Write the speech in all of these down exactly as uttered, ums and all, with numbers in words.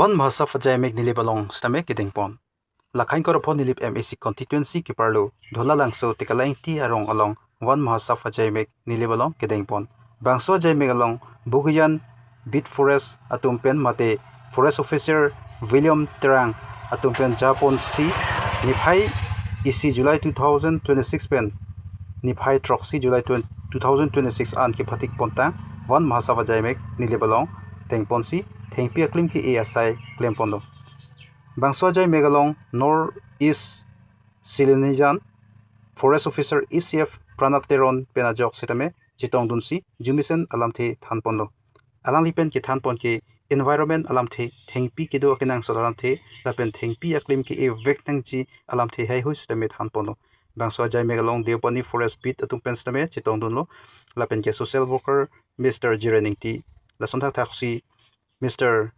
Van Mahasab ajaimek Nilip along sitame kedengpon. Lakhain Korapho Nilip M A C constituency keparlo Dhola Langso Tekala Ingti arong along Van Mahasab ajaimek Nilip along kedengpon. Bangso ajaimek along Bogijan Beat Forest atum pen mate Forest Officer William Terang atum pen japonsi niphai isi July two thousand twenty-six pen niphai throksi July twenty, two thousand twenty-six an kephatik pontang Van Mahasab ajaimek Nilip along dengponsi thengpi aklim ke-e asai klemponlo. Bangso ajaimek along North East Silonijan Forest Officer E C F Pranab Teron pen ajok sitame chetongdunsi arjumesen alamthe thanponlo. Alangli pen kethanpon ke environment alamthe, thengpi kedo akenangsot alamthe lapen thengpi aklim ke-e vek nangji alamthe heihui sitame thanponlo. Bangso ajaimek along Deopani Forest Beat atum pen sitame chetongdunlo. Lapen ke social worker Mister Jiren Ingti, lason thakthaksi Mister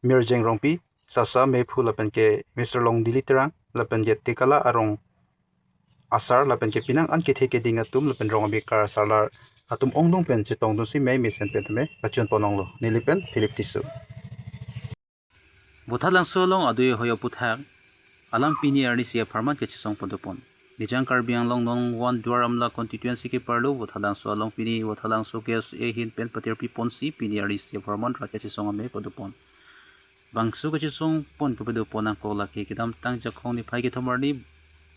Mirjeng Rongpi, Sasa Mephu lapen ke Mister Longdili Terang, lapen ke Tekala arong asar, lapen ke penang an kethe keding atum, lapen rong abikar asarlar atum ongdung pen chetongdunsi mei mesen pen tame kachunpon longlo. Nilip pen Philip Tisso. Vothatlangso along adui ahoi aphuthak alam pini arnisi apharman kachesong padopon. Nijang Karbi Anglong Nongwan Duar Amla constituency keparlo Vothatlangso along pini Vothatlangso K S A ahin pen patirpi ponsi pini arnisi apharman rat kachesong ame padopon. Bangso kachesong pon kepadopon angkok lake kedamtang Jakhong niphai kethom arni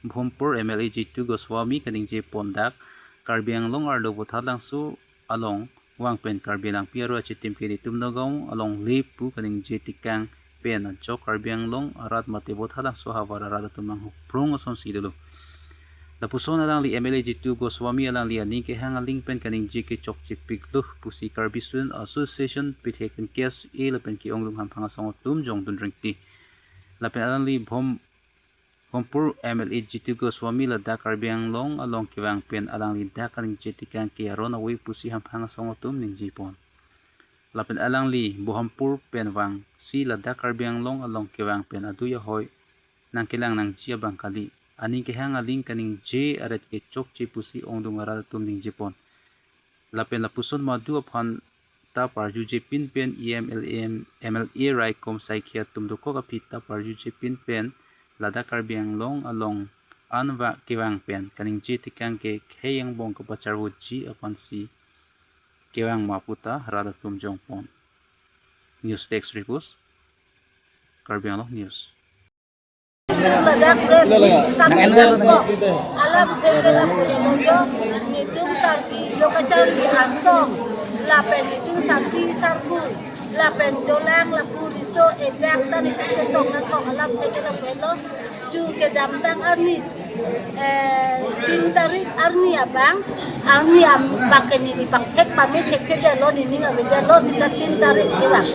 Bhompur M L A Jitu Goswami kaningje pon dak Karbi Anglong arlo Vothatlangso along vang pen Karbi Langpi aro achitim ke netum Nagaon along le pu kaningje tekang pen anchok Karbi Anglong arat mate Vothatlangso havar arat atum nanghuprong asonsi dolo. Lapuson alangli M L A Jitu Goswami alangli aning kehang aling pen kaningje kechokchepiklo pusi Karbi Student Association pithek pen K S A lapen ke-ongdung hamphang asong atum jongdun rengti. Lapen alangli Bhom Bhompur M L A Jitu Goswami ladak Karbi Anglong along kevang pen alangli dak kaningje tekang ke aron ave pusi hamphang asong atum ningjepon. Lapen alangli Bhompur pen vangsi ladak Karbi Anglong along kevang pen adui ahoi nangkelang nangji abang kali, aning kehang aling kaningje aret kechokche pusi ongdung arat atum ningjepon. Lapen lapuson madu aphan ta parjuje pin pen E M L A, M L A raikom saikhi atum dokok aphi ta parjuje pin pen ladak Karbi Anglong along an va kevang pen kaningje tekang ke khei angbong kapacharvoji aphansi kevang ma pu ta rat atum jongpon. News Desk Report, Karbi Anglong News. Ladak press meet kami alam pegara punya mojo, netum Karbi lo kacharli asong, lapen netum sarpi sarpo, lapen dolang lapu riso ejak ta netum chetong nangkok alam pegara pulo, ju kedamtang arni, eh, tin tarik arni abang, arni abang ke neli bang thek pame thekthedetlo, nening avedetlo sita tin tarik kevang.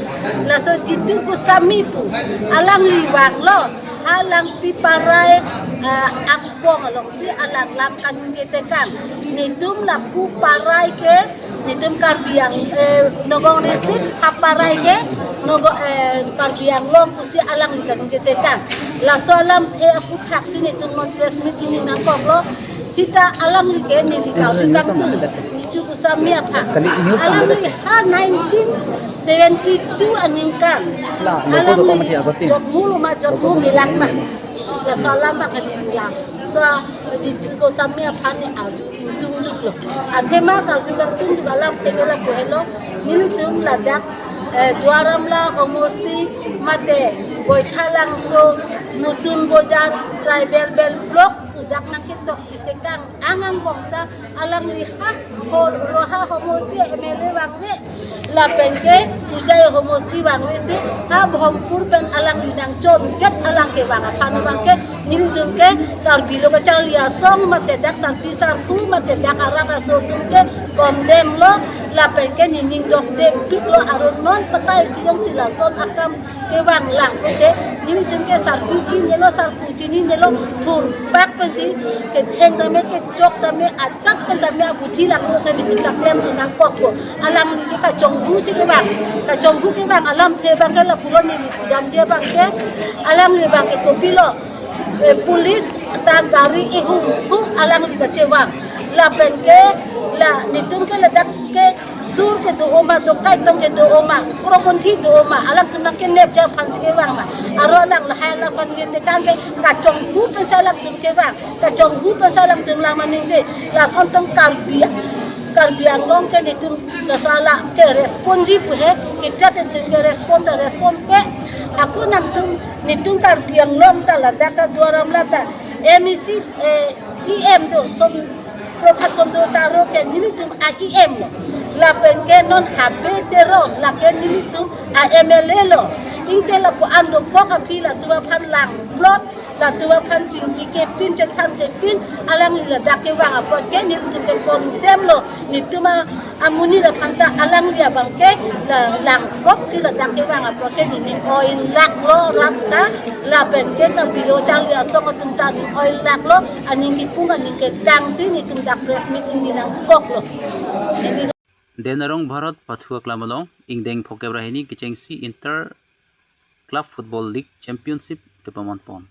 Laso Jitu Goswami pu alangli vanglo, ha Langpi Parai, eh, angbong alongsi alang lam kaningje tekang. Netum lapu Parai ke, netum Karbi Ang, eh, Nagaon District, ha Parai ke, Naga, eh, Karbi Anglong pusi alangli kaningje tekang. Laso alamthe aphuthaksi netum non press meet pini nangkoklo, sita alangli ke neli kauju kangtung, Jitu Goswami aphan. Kali news alangli ha nineteen seventy-two aningkan. La, logo do alangli pamati Agustin. Jotmu loma jotmu milak na. Laso alam bak kami bilang. So, Jitu Goswami aphan ne kauju kangtung duklo. Athema kauju kangtung duk alamthe ke lapu helo, nelitum ladak, eh, Duar Amla homosti mate Boithalangso, Nutun Bojar, Tribal Belt Block, pu dak nangketok pi tekang angbong ta alangli ha ho, roha homosti M L A vangve, lapen ke Hojai homosti vangvesi ha Bhompur pen alangli nangchonjet alang kevang aphan abang ke nelitum ke Karbi lo kacharli asong mate dak sarpi sarpo mate dak arat aso atum ke condemn lo, lapen ke nening dokdepiklo, aron non patai si jongsi lason akam kevang lang pute, nelitum ke sarpi chinilo, sarpo chinilo, thurpak pensi ketheng tame, kechok tame, ajat pen tame abuthi langlo, sami netum ta klemdun nangkokpo. Alangli ke kachonghu si kevang, kachonghu kevang alamthe abang ke lapulo, neli pudamthe abang ke, alangli abang ke kopilo, eh, police ta gari ihum hum alangli ta chevang. Lapen ke la netum ke ladak ke sur do oma, dokai tong kedo oma, kromonthi do oma, alangtum nangkenep ja aphansi kevang ma. Aro alang lahai alangphan ke tekang ke kachonghu pensi alangtum kevang, kachonghu pensi alangtum lang maningje, lason tong Karbi, Karbi Anglong ke netum laso ala ke response ji pu he, kita tentem ke respond ta respond pe, ako nangtum netum Karbi Anglong ta ladak ta Duar Amla ta M E C, eh, E M do, Som, Prabhat Chandra Taro ke nelitum a E M lo. Lapen ke non Habe Teron, lake nelitum a M L A lo. Ingte lapu-an dokok aphi latum aphan langplot, latum aphan chingki kepin, chethan kepin, alangli ladak kevang apot ke nelitum ke condemn lo. Netum a amonit aphan ta alangli abang ke la langplotsi ladak kevang apot ke neli oilak lo rat ta, lapen ke ta bilo charli asong atum ta neli oilak lo, aning kipung aning kedangsi netum dak press meet neli nangkok lo. Den Arong Bharat Pathu Aklam along ingdeng phokep ra hini kechengsi Inter Club Football League Championship kepaman pon.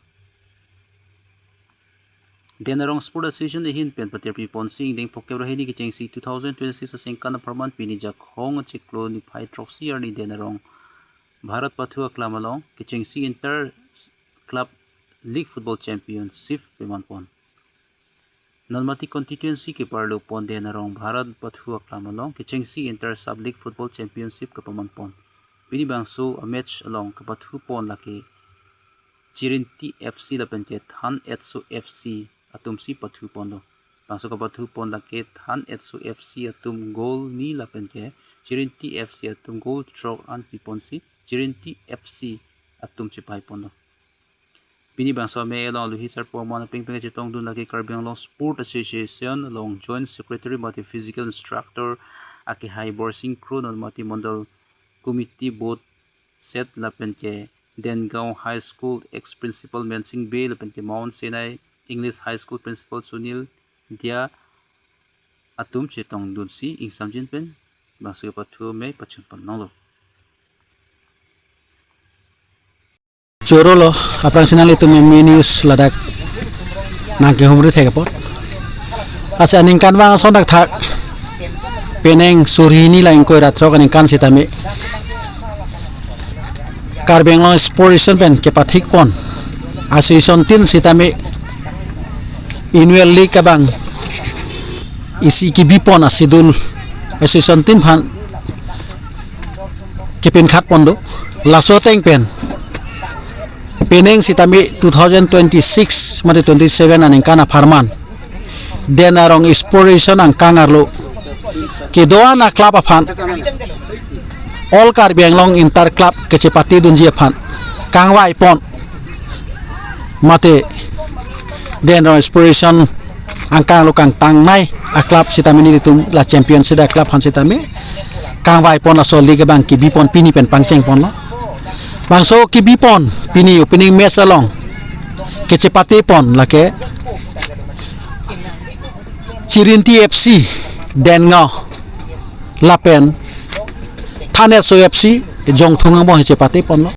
Den Arong Sport Association ahin pen patirpi ponsi ingdeng phokep ra hini kechengsi two thousand twenty-six asengkan apharman pini Jakhong achiklo niphai throksi arni Den Arong Bharat Pathu Aklam along kechengsi Inter Club League Football Championship peman pon. Nonmati constituency keparlo pon Den Arong Bharat Pathu Aklam along kechengsi Inter Sub League Football Championship kepaman pon. Pini bangso a-match along kepathu pon lake Chirinti F C lapen ke Than Etso F C atumsi pathu ponlo. Bangso kepathu pon lake Than Etso F C atum goal ni lapen ke Chirinti F C atum goal throk an piponsi Chirinti F C atum chepai ponlo. Pini bangso amei along aluhi sarpo aman apeng peng chetongdun lake Karbi Anglong Sport Association along Joint Secretary mate Physical Instructor akehai Borsing Kro, nonmati Mondol Committee Board Set lapen ke Dengaon High School ex Principal Mensing Bey lapen ke Mount Sinai English High School Principal Sunil Dia atum chetongdunsi ingsamjin pen bangso kepathu amei pachun pon longlo. Choro lo, aphrangsi nanglitum M E news ladak nangkehumri thek apot. Lasi aningkanvang ason thakthak penang suri hini la ingkoi ra throk aningkan sitame Karbi Anglong Sport Association pen kepathik pon association tin sitame annual league abang isi kebi pon asidul association tin aphan kepinkhat pon do. Laso ateng pen penang sitame two thousand twenty-six mate twenty-seven aningkan apharman Den Arong Sport Association angkang arlo kedo-an a-club aphan All Karbi Anglong Inter Club kechepatedunji aphan kangvai pon mate Den Arong Sport Association angkang arlo kangtangnei a-club sitame nelitum la champion sida a-club aphan sitame kangvai pon laso league abang kebi pon pini pen pangcheng ponlo. Bangso kebi pon pini opening match along kechepate pon lake Chirinti F C Dengaon lapen Than Etso F C Jongthung angbong chepate ponlo.